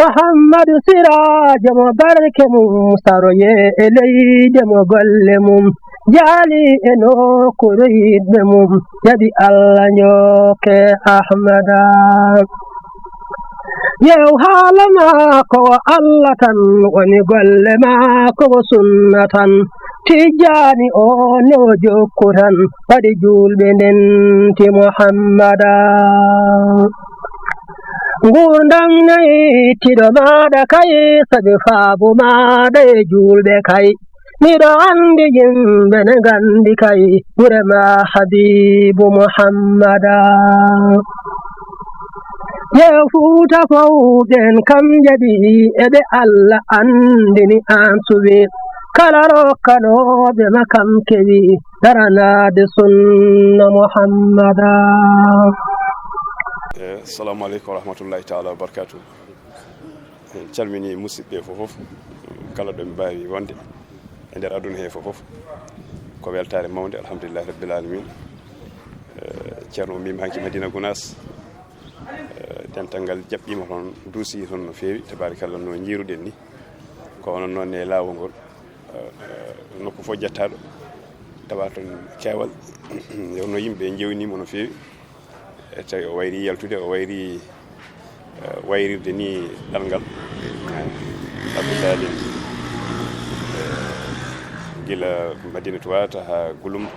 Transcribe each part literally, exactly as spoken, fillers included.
Muhammadu Siraajo mo barke mum saroye e leyde mo golle mum jaali e nokkuure yiɗɓe mum jaɓi Allah njokke Ahmada. Yew haala maako wo Allah tan woni golle maako wo sunna tan. Tijjaani o ne o jokku tan waɗi juulɓe ndenti Muhammada. Nguurndam nayi tiɗo maaɗa kay sabi faabu maaɗa e juulɓe kay. Miɗo anndi yimɓe ne nganndi kay gure ma Habiibu Muhammada. Yew Fuuta fow ɓen kam jaɓi eɓe Allah anndini an suɓi kala rokkanooɓe ma kam kewi daranaade sunna Muhammada. Assalamu aleykum wa rahmatullahi taala wa barakatuh. En calmini musidɓe fof fof kala ɗo ɓe mbawi wonde e nder aduna he fof fof. Ko weltare mawde alhamdulillahi rabbil alamin. Ceerno ummima hanki Madina Gunas. Dental ngal jaɓɓima toon duusi toon no feewi tabarikalla no jiiruɗen ni. Ko onon noon e laawol ngol nokku fof jettaɗo tawa toon keewal. Yo no yimɓe jewnimo no feewi. E tawi o wayri yaltude o wayri wayrirde ni ɗalngal. Abdou Salim gila Madinatu Wata ha Gulum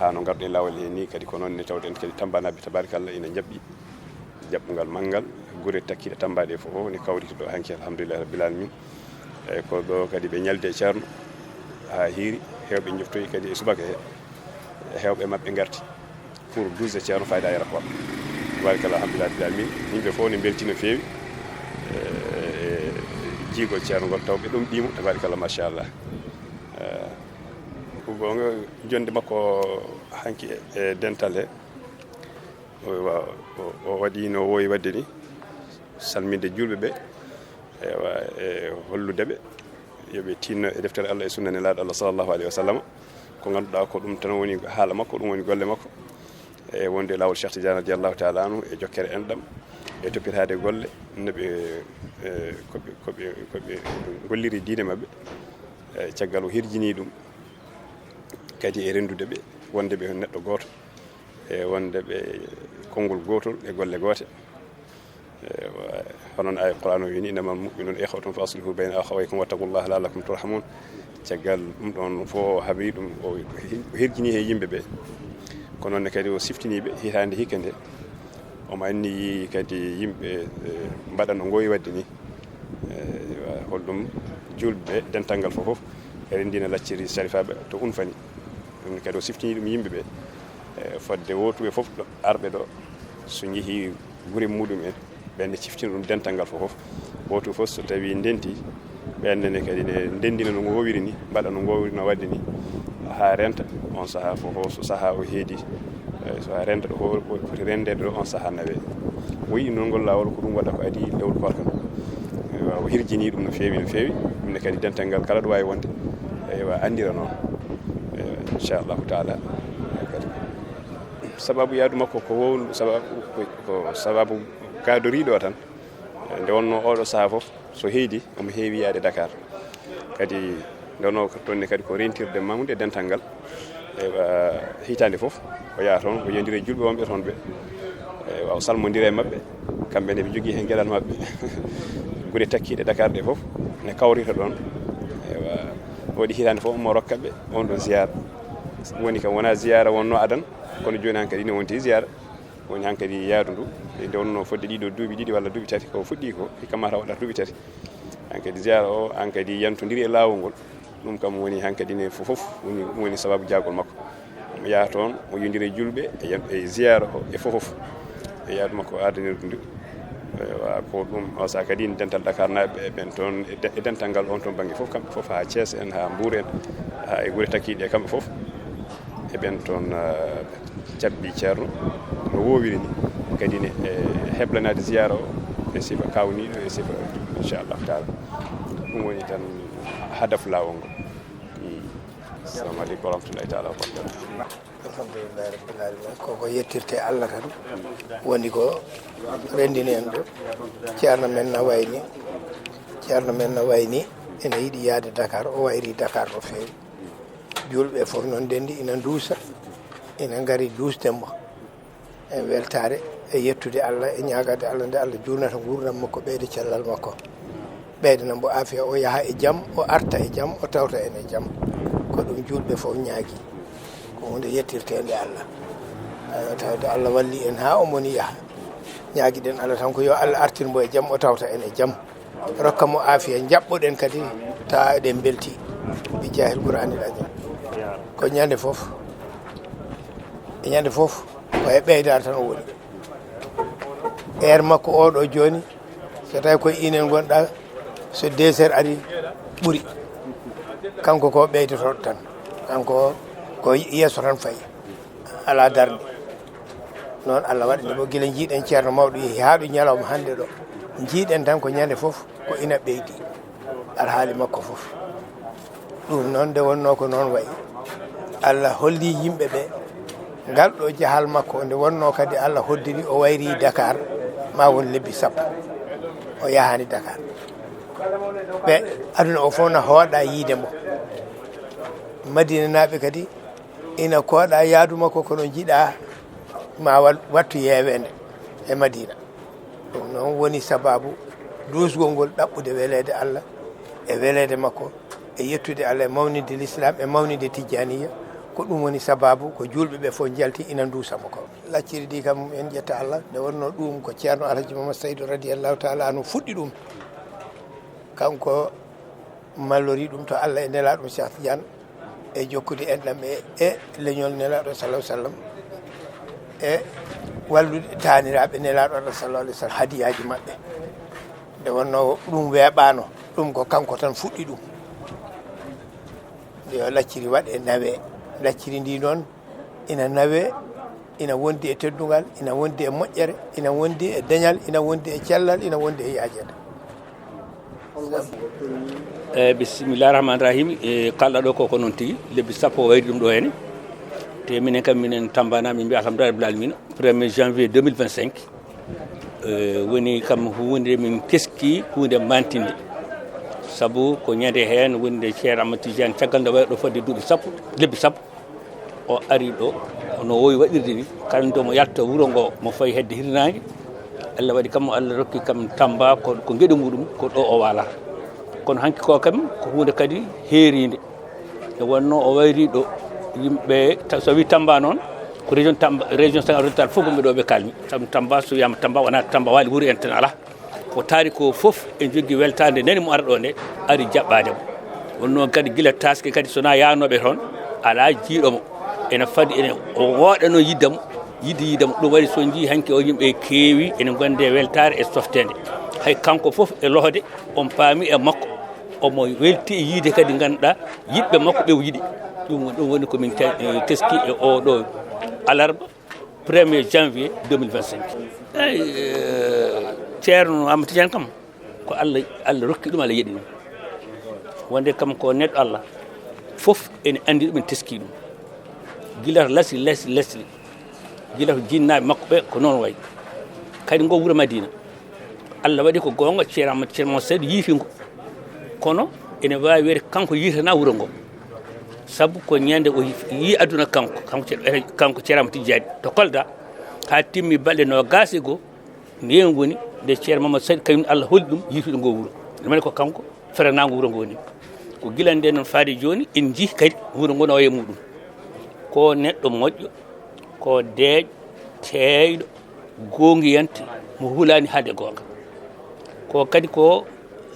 ha no ngarɗen laawol he ni kadi ko noon ne tawɗen kadi tambanaɓe tabarikalla ina jaɓɓi jaɓɓungal manngal. Gure takkiɗe tambaɗe fof ne kawriti ɗo hanki alhamdulillahi rabbil alamin. Eyyi ko ɗo kadi ɓe ñaldi e ceerno ha hiiri. Hewɓe joftoyi kadi e subaka he hewɓe mabɓe garti pour douze ceerno fayda e rapport. Tabarikalla alhamdulillahi rabbil alamin. Yimɓe fof ne belti no feewi. E jiigol ceerno ngol taw ɓe ɗum ɗimo tabarikalla machallah. Ko gonga jonde makko hanki e dental he o waɗi no wowi wadde ni. Salminde julɓe ɓe ewa e hollude ɓe yoɓe tinno e deftere Allah e sunna nelaɗo Allah sallallahu alayhi wa sallam. Ko ganduɗa ko ɗum tan woni haala makko ɗum woni golle makko. E wonde lawol Cheikh Tidiane radiallahu taala anu e jokkere enɗam e toppitade golle noɓe koɓe koɓe koɓe golliri diine mabɓe. E caggal o hirjini ɗum kadi e rendude ɓe wonde ɓe neɗɗo goto e wonde ɓe konngol gotol e golle gote. Honon ay qur'an o wini innamal mu'minuna ikhwatun fa aslihu bayna akhawaykum wattaqullaha la'allakum turhamun. Caggal ɗum ɗon fof o habri ɗum o hirjini he yimɓe ɓe. Ko noon ne kadi o siftiniɓe hitande hikka nde omo anniyi kadi yimɓe mbaɗa no ngowi wadde ni. Holɗum julɓe dental ngal fof fof e renndina lacciri sarifaɓe to unfani. Ɗum ne kadi o siftini ɗum yimɓe ɓe fodde wotuɓe fof arɓe ɗo so jeehi gure muɗum en ɓenne ciftina ɗum dental ngal fof fof. Wotu fof so tawi ndenti ɓenne ne kadi ne ndendina no ngowiri ni mbaɗa no ngowirno wadde ni. Ha renta on saaha fof fof so saaha o heedi so a renta ɗo foti rendeede ɗo on saaha nawe. O yiɗi noon ngol laawol ko ɗum waɗa ko adi lewru koorka ndu. O hirjini ɗum no feewi no feewi. Ɗum ne kadi dental ngal kala ɗo wawi wonde ewa anndira noon. Inchallahu taala. Sababu yaadu makko ko wownu sababu ko sababu gadoriɗo tan. Nde wonno oɗo saaha fof so heedi omo heewi yaade Dakar. Kadi nde wonno toon ne kadi ko rentirde mawde dental ngal. Ewa hitande fof o yaha toon o yiyondira e julɓe wonɓe toon ɓe. Ewa o salmondira e mabɓe. Kamɓe ne ɓe jogii heen geɗal maɓɓe. Gure takkiiɗe Dakar ɗe fof ne kawrita ɗoon. Ewa waɗi hitande fof omo rokka ɓe on ɗon ziyara. Woni kam wona ziyara wonno adan kono jooni han kadi ne wonti ziyara. Woni hankadi yaadu ndu e nde wonno fodde ɗiɗo duuɓi ɗiɗi walla duuɓi tati ko fuɗɗi ko hikka mata waɗata duuɓi tati. Hankadi ziyara o hankadi yantodiri e laawol ngol. Ɗum kam woni hankadi ne fof fof woni ɗum woni sababu jaagol makko. Omo yaha toon o yondira e julɓe e ziyara o e fof fof. E yaadu makko ardanirdu ndu. Ewa ko ɗum o saaha kadi dental Dakar naaɓe ɓen toon e dental ngal on toon bangge fof kamɓe fof ha Thies en ha Mbour en ha e gure takkiɗe kamɓe fof. E ɓen toon cabbi ceerno no woowiri ni kadi ne e heblanaade ziyara o e sifa kawniiɗo e sifa inchallahu taala. Ɗum woni tan hadafu laawol ngol. Assalamu aleykum wa rahmatullahi taala wa barakatuh. Alhamdulillahi rabbil alamin. Koko yettirte Allah tan woni ko renndini en ɗo. Ceerno men na wayni, ceerno men na wayni ene yiɗi yaade Dakar, o wayri Dakar no feewi. Juulɓe fof noon ndenndi ina nduusa, ina ngari duusde mo. E weltaare, e yettude Allah, e ñaagade Allah nde Allah juurnata nguurndam makko, ɓeyda cellal makko. Ɓeydana mbo aafiya, o yaha e jam, o arta e jam, o tawta en e jam. Ko ɗum juulɓe fof ñaagi. Ko huunde yettirteende Allah. Ayo, tawde Allah walli en haa o moni yaha. Ñaagiɗen Allah tan ko yo Allah artir mbo e jam, o tawta en e jam. Rokka mo aafiya, njaɓɓoɗen kadi, tawa eɗen mbelti. Bi jaahil Qur'aanil aziim. Ko ñande fof, e ñande fof, ko e ɓeydaare tan o woni. Heure makko oɗo jooni, so tawi koye inen ngonɗa, so deux heures ari, ɓuri. Kanko ko ɓeydotoɗo tan. Kanko ko yeeso tan fayi. Alaa darnde. Noon Allah waɗani mo gila njiiɗen ceerno mawɗo yehi haa ɗo ñalawma hannde ɗo. Njiiɗen tan ko ñande fof ko ina ɓeydi. Alhaali makko fof. Ɗum noon nde wonnoo ko noon wayi. Allah holli yimɓe ɓe ngal ɗo jahal makko nde wonnoo kadi Allah hoddiri o wayri Dakar ma won lebbi sappo. O yahani Dakar. Ɓe aduna o fof na hooɗa yiide mo. Madina naaɓe kadi ina kooɗa yaadu makko kono njiɗa ma wal-, wattu yeeweende e Madina. Ɗum noon woni sababu duusgol ngol ɗaɓɓude weleede Allah e weleede makko e yettude Allah e mawninde l'islam e mawninde tijjaniya. Ko ɗum woni sababu ko juulɓe ɓe fof njalti ina nduusa mo ko. Lacciri ndi kam en ƴetta Allah nde wonnoo ɗum ko ceerno Alhaji Mamadou Saydou radiyallahu taala anhu fuɗɗi ɗum. Kanko mallori ɗum to Allah e nelaaɗo Cheikh Tidiane e jokkude enɗam e, e leñol nelaaɗo sallallahu alaihi wasallam e wallude taaniraaɓe nelaaɗo Allah sallallahu alaihi wasallam hadiyaaji maɓɓe. Nde wonnoo ɗum weeɓaano, ɗum ko kanko tan fuɗɗi ɗum. Nde yo lacciri waɗe nawe, lacciri ndi noon ina nawe, ina wondi e teddungal, ina wondi e moƴƴere, ina wondi e dañal, ina wondi e cellal, ina wondi e yaajeede. Eyyi, bisimilla rahmani rahim. E, kalɗa ɗo koko noon tigi, lebbi sappo wayri ɗum ɗo henne. Te minen kam minen Tamba naaɓe, min mbiya alhamdulillahi rabbil alamina. Premier janvier deux mille vingt-cinq, e, woni kam huunde min teski, huunde mantinde. Sabu ko ñande heen woni nde Ceerno Ahmad Tidiane, caggal nde wayri ɗo fodde duuɓi sappo, lebbi sappo, o ari ɗo no wowi waɗirde ni, kala nde mo yalta wuro ngo, mo fayi hedde hirnaange. Allah waɗi kam, Allah rokki kam Tamba ko, ko geɗe muɗum ko ɗo o waalata. Kono hanki ko kam ko huunde kadi heerinde. Nde wonno o wayri ɗo yimɓe ta-, so wi Tamba noon, ko région Tamba, région Centre Oriental fof wonɓe ɗo ɓe kalmi. Sabu Tamba, so wiyama Tamba, wona Tamba Waali Wuro en tan, alaa. Ko taari ko fof en joggi weltaade, nani mo ara ɗo nde, ari jaɓɓaade mo. Wonno kadi gila taske kadi, sona yaanooɓe toon, alaa jiiɗo mo. Ene fadi ene o wooɗano yidde mo, yidde yidde mo. Ɗum waɗi so njii hanki o yimɓe keewi ene gonde weltaare e softeende. Hay kanko fof e lohde, on paami e makko, omo welti e yiide kadi ngannduɗaa yiɗɓe makko ɓe o yiɗi. Ɗum, ɗum woni ko min te-, teski e oo ɗo alarba premier janvier deux mille vingt-cinq. Eyi, eh, Ceerno Amadou Tidiane kam, ko Allah, Allah rokki ɗum, Allah yeɗi ɗum. Wonde kam ko neɗɗo Allah, fof ene anndi ɗum, ene teski ɗum. Gila to lesli, lesli, lesli. Gila to jinnaaɓe makko ɓe, ko noon wayi. Kadi ngo wuro Madina, Allah waɗi ko goonga, Ceerno Amadou, Ceerno Amadou Saydou yiiti ngo. Kono ene waawi wiyde kanko yiitana wuro ngo. Sabu ko ñande o yii aduna kanko, kanko Ceer-, kanko Ceerno Amadou Tidiane to Kolda, haa timmi balɗe noogaas e goo, ndeen woni nde Ceerno Mamadou Saydou kañum Allah holli ɗum yiitude ngo wuro. Ɗum woni ko kanko feranaango wuro ngo woni. Ko gila ndeen noon faade jooni, en njii kadi wuro ngo no wayi e muɗum. Ko neɗɗo moƴƴo, ko deeƴɗo, teeyɗo, goongiyanke, mo hulaani haalde goonga. Ko kadi ko,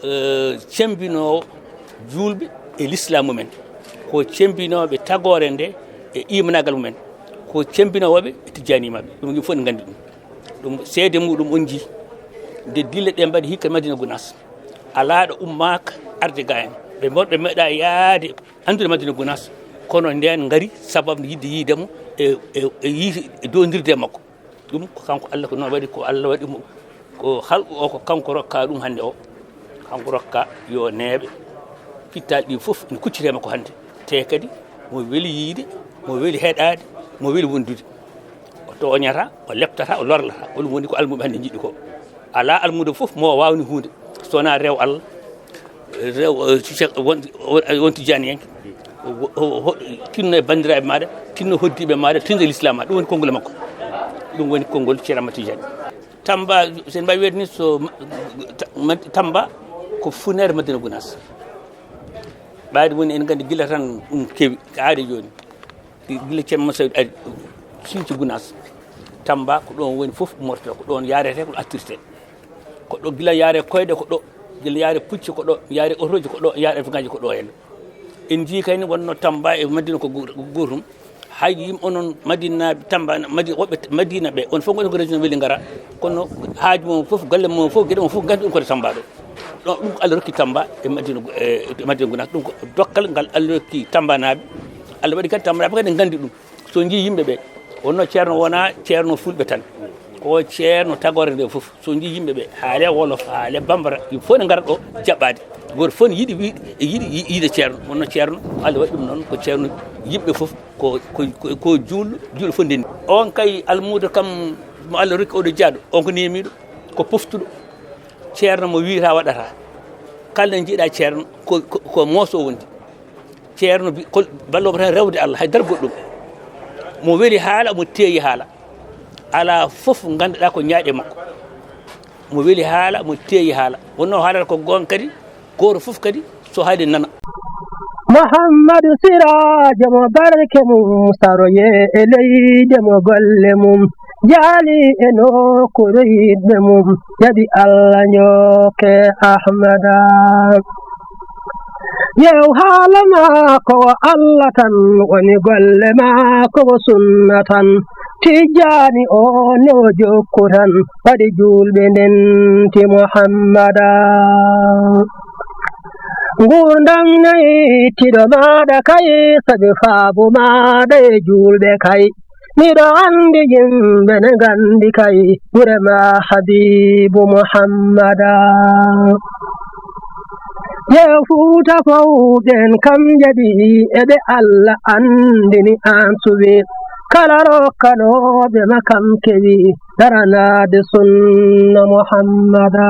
eh, cembinoowo juulɓe e lislaam mumen. Ko cembinooɓe tagoore nde e imanaagal mumen. Ko cembinoowo ɓe e tijjaani maɓɓe. Ɗum yimɓe fof ne nganndi ɗum. Ɗum seede muɗum on njii. Nde dille ɗe mbaɗi hikka Madina Gunaas. Alaa ɗo ummaaka arde ga en. Ɓe mboɗ-, ɓe meeɗaa yaade anndude Madina Gunaas. Kono ndeen ngari sababu yiɗde yiide mo e, e, e yiide, e doondirde e makko. Ɗum ko kanko Allah, ko noon waɗi, ko Allah waɗi mo, ko halqu o, ko kanko rokka ɗum hannde o. Kanko rokka yo neeɓe. Pittaali ɗi fof ene kuccitee makko hannde. Te kadi Mo weli yiyde, mo weli heɗaade, mo weli wondude. O tooñata, o leptata, o lorlata. Ko ɗum woni ko almuɓe hannde njiɗi ko. Alaa almuudo fof mo waawni huunde, so wonaa rew Allah, rew, eh, Cheikh, won, won, won Tijaniyanke. Ho-, ho-, ho-, tinno e banndiraaɓe maaɗa, tinno hoddiiɓe maaɗa, tinno e lislaam maaɗa. Ɗum woni konngol makko. Ɗum woni konngol Ceerno Ahmad Tijani. Tamba, so en mbaawi wiyde ni, so ma-, ta-, ma-, Tamba ko funeere Madina Gunaas. Ɓayde woni en nganndi gila tan ɗum kewi, ko aade jooni. Gila Ceerno Moussa Saïd ari, sinci Gunaas. Tamba ko ɗoon woni fof ummortoo, ko ɗoon yaarete, ko ɗo attirte. Ko ɗo gila yaare koyɗe, ko ɗo, gila yaare pucci, ko ɗo, yaare otooji, ko ɗo, yaare avion ngaji, ko ɗo en. En njii kayni wonno Tamba e Madina ko goo-, ko gootum. Hay yimɓe onon Madinaaɓe, Tamba, Madi-, woɓɓe Madina ɓe, on fof ngonɗon ko région Wellingara, kono haaju mon fof, galle mon fof, geɗe mon fof, nganndi ɗum ko to Tamba ɗo. Ɗo, ɗum ko Allah rokki Tamba e Madina, e Madina Gunaas. Ɗum ko dokkal ngal Allah rokki Tambanaaɓe. Allah waɗi kadi Tambanaaɓe kadi nganndi ɗum. So njii yimɓe ɓe, wonno Ceerno wonaa Ceerno Fulɓe tan. Ko Ceerno tagoore nde fof. So njii yimɓe ɓe, haale Wolof, haale Bambara, yimɓe fof ne ngara ɗo jaɓɓaade. Gooto fof ne yiɗi wi-, yiɗi yi-, yiide Ceerno. Wonno Ceerno, Allah waɗi ɗum noon, ko Ceerno yimɓe fof, ko, ko, ko, ko juulɗo, juulɗo fof ndenndi. On kay almuudo kam mo Allah rokki oɗo jaaɗo, on ko neemiiɗo, ko poftuɗo. Ceerno mo wiyata waɗata. Kala nde njiɗa Ceerno, ko, ko, ko mooso wondi. Ceerno bi-, kol-, ballo tan rewde Allah, hay dara goɗɗum. Mo weli haala, mo teeyi haala. Alaa fof ngannduɗaa ko ñaaɗi e makko. Mo weli haala, mo teeyi haala. Wonno haalata ko goonga kadi, gooto fof kadi so haali nana. Muhammadu Siraajo mo barke mum, saroye e leyde mo golle mum, jaali e nokkuure yiɗɓe mum, jaɓi Allah njooke Ahmada. Yew haala ma ko Allah tan woni golle ma ko sunna tan. Tijjaani o ne o jokku tan, waɗi juulɓe ndenti Muhammada. Nguurndam nayi tiɗo maaɗa kay, sabi faabu maaɗa e juulɓe kay. Miɗo anndi yimɓe ne nganndi kay, gure ma Habiibu Muhammada. Yew Fuuta fow ɓeen kam jaɓi, e ɓe Allah anndini aan suɓi. Kala rokkanooɓe ma kam kewi, daranaade sunna Muhammada.